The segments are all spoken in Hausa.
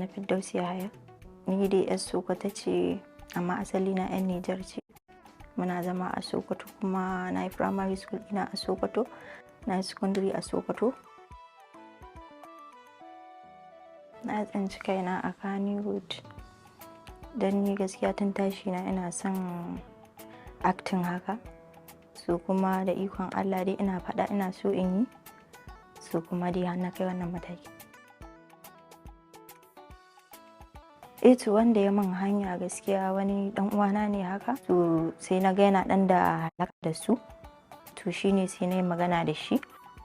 Nana Firdausi Yahaya. Ni dai 'yar Sokoto ce, amma asali na 'yan Nijar ce. Muna zama a Sokoto, kuma na yi primary school ina a Sokoto, na yi secondary a Sokoto. Na tsinci kaina a Kannywood don ni gaskiya tun tashi na ina son acting haka. So kuma da ikon Allah dai ina faɗa ina so in yi, so kuma dai har na kai wannan mataki. Eh to, wanda ya min hanya gaskiya wani dan uwana ne haka. To sai na ga yana dan da alaka da su, to shine sai na yi magana da shi.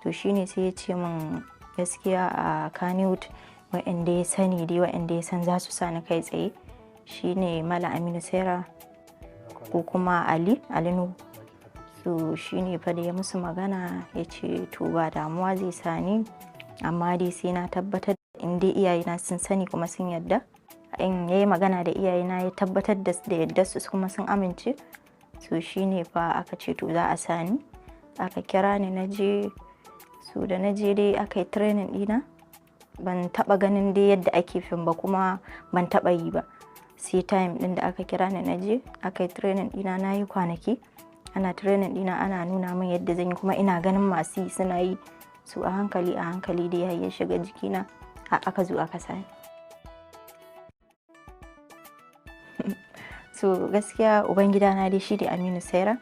To shine sai ya ce min gaskiya a Kannywood wa'anda ya sani dai, wa'anda ya san za su sa ni kai tsaye, shine Malam Aminu Saira ko kuma Ali Nuhu. So shine fa da ya musu magana, ya ce to ba damuwa, zai sa ni, amma dai sai na tabbatar in dai iyayena sun sani kuma sun yarda. In yayi magana da iyayena, ya tabbatar da yadda su kuma sun amince. So shine fa aka ce to za a sani. Aka kira ni, na je. So da na je dai aka yi training dina. Ban taba ganin dai yadda ake fim ba, kuma ban taba yi ba, sai time din da aka kira ni na je aka yi training dina. Na yi kwanaki ana training dina, ana nuna min yadda zan yi, kuma ina ganin masu yi suna yi. So a hankali a hankali dai ya shiga jikina har aka zo aka sani. So gaskiya ubangidana dai shi da Aminu Saira.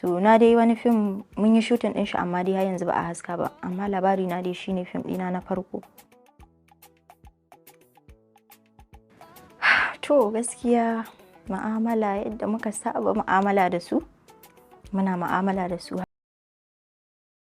So na dai wani fim mun yi shooting din shi, amma dai har yanzu ba a haska ba, amma Labari Na dai shine fim dina na farko. To gaskiya ma'amala, yadda muka saba ma'amala da su, muna ma'amala da su.